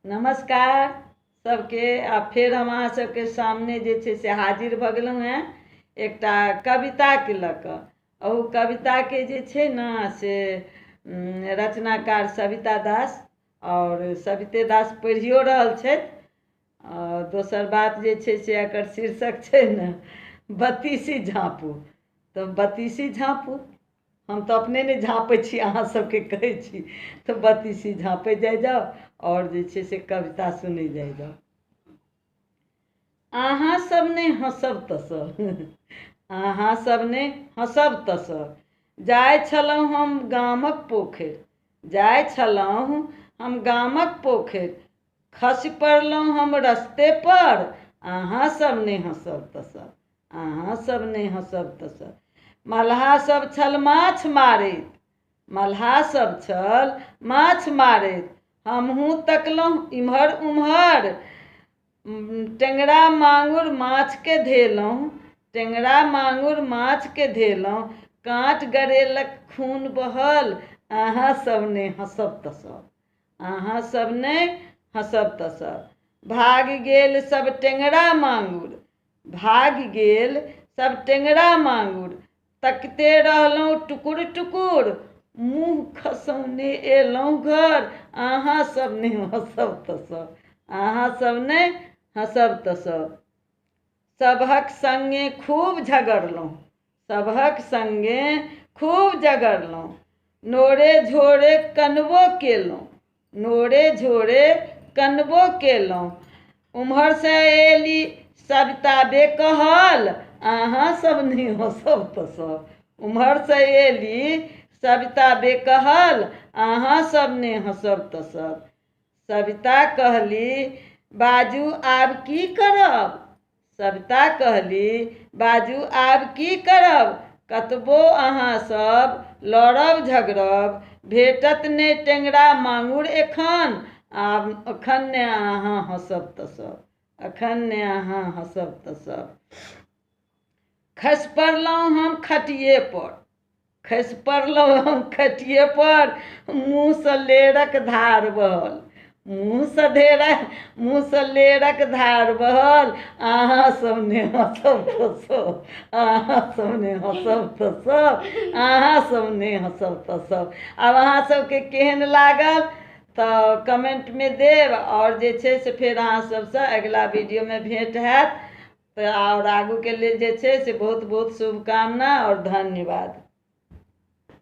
नमस्कार सबके। आ फेर हम अहाँ सबके सामने जे छै से हाजिर भऽ गेलहुँ हेँ एकटा कविताके लऽ कऽ। ओ कविताके जे छै ने से रचनाकार सविता दास, आओर सविते दास पढ़ियो रहल छथि। आओर दोसर बात जे छै से एकर शीर्षक छै ने बत्तीसी झाँपू। तऽ बत्तीसी झाँपू, हम तऽ अपने नहि झाँपै छी, अहाँ सबके कहै छी, तऽ बत्तीसी झाँपै जाइ जाउ आओर जे छै से कविता सुनै जाइ जाउ। अहाँ सब नहि हँसब तसब, अहाँ सब नहि हँसब तसब। जाइ छलहुँ हम गामक पोखरि, जाइ छलहुँ हम गामक पोखरि, खसि पड़लहुँ हम रस्ते पर। अहाँ सब नहि हँसब तसब, अहाँ सब नहि हँसब तसब। मलहा सब छल माछ मारैत, मलहा सब छल माछ मारैत, हमहूँ तकलहुँ इम्हर उम्हर। टेङ्गरा माङुर माछके धेलहुँ, टेङ्गरा माङुर माछके धेलहुँ, काँट गड़ेलक खून बहल। अहाँ सब नहि हँसब तसब, अहाँ सब नहि हँसब तसब। भागि गेल सब टेङ्गरा माङुर, भागि गेल सब टेङ्गरा माङुर, तकिते रहलहुँ टुकुर टुकुर, मुँह खसौने एलहुँ घर। अहाँ सब नहि हँसब तसब, अहाँ सब नहि हँसब तसब। सबहक सङ्गे खूब झगड़लहुँ, सबहक सङ्गे खूब झगड़लहुँ, नोरे झोरे कनबो केलहुँ, नोरे झोरे कनबो केलहुँ। उम्हरसँ एली सविता बेकहल, अहाँ सब नहि हँसब तसब। उम्हरसँ एली सविता बेकहल, अहाँ सब नहि हँसब तसब। सविता कहली बाजू आब की करब, सविता कहली बाजू आब की करब, कतबो अहाँ सब लड़ब झगड़ब, भेटत नहि टेङ्गरा माङुर एखन। आब एखन ने अहाँ हँसब तसब, एखन ने अहाँ हँसब तसब। खसि पड़लहुँ हम खटिए पर, खसि पड़लहुँ हम खटिए पर, मुँहसँ लेरक धार बहल, मुँहसँ ढेरा मुँहसँ लेरक धार बहल। अहाँ सब नहि हँसब तसब, अहाँ सब नहि हँसब तसब, अहाँ सब नहि हँसब तसब। आब अहाँ सबके केहन लागल तऽ कमेंटमे देब, आओर जे छै से फेर अहाँ सबसँ अगिला वीडियोमे भेंट हैत। तऽ आओर आगूके लेल जे छै से बहुत बहुत शुभकामना आओर धन्यवाद।